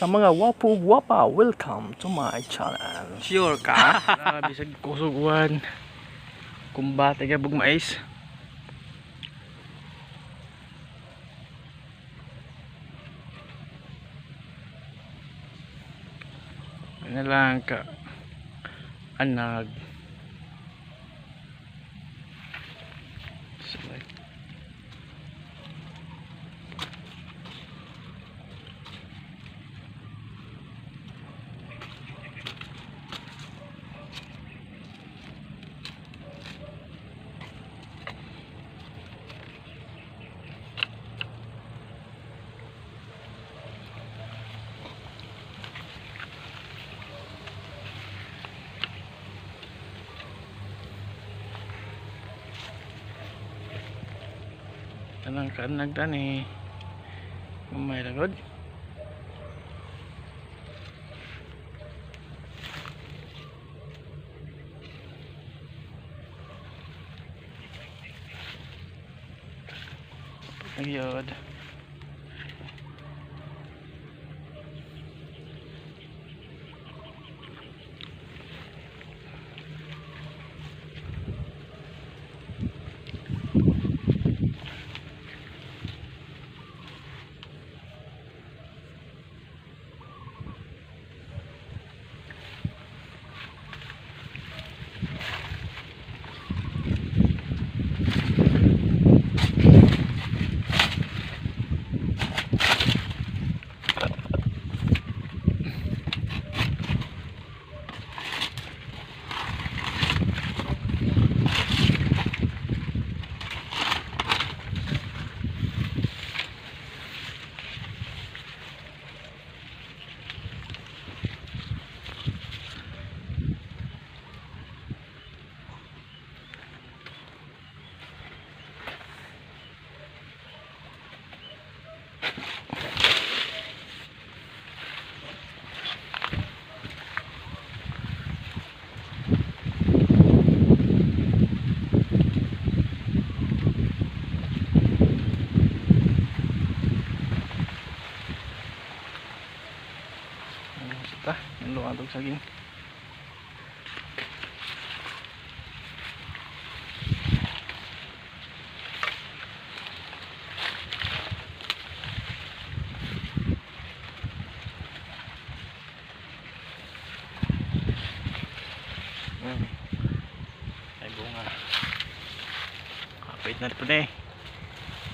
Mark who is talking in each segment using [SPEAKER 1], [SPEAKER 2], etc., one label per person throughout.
[SPEAKER 1] Sa mga wapo guwapa, welcome to my channel.
[SPEAKER 2] Sure ka? Bisag kusuguan. Kumbate ka bug mais. Ano lang ka anag. Sabay. Tanang kanag tani. Umay lagod. Nagyod. Ta, yung atog saging. Ay bunga. Kapit na po na eh.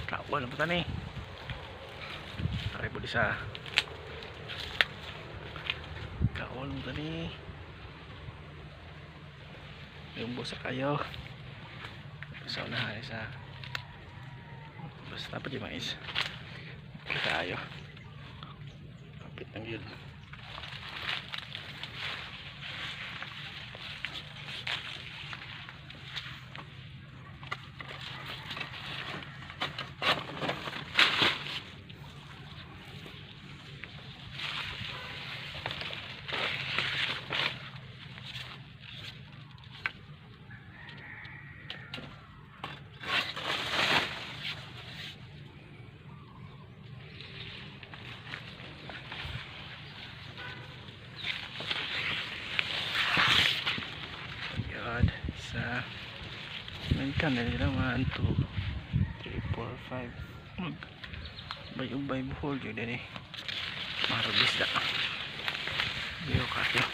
[SPEAKER 2] Kawan na po tani. Aray po di sa kaon mo tani. Yung busa kayo. Sa unahan isa. Basta dapat yung mais. Kita ayo. Kapit ng yun. God, sa may ka na nila 1, 2, 3, 4, 5. Bay-ubay buhol yun din eh. Marabis na. Biyo kayo.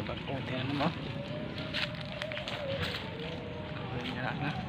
[SPEAKER 2] Bago tinan mo. Kahoy niya na.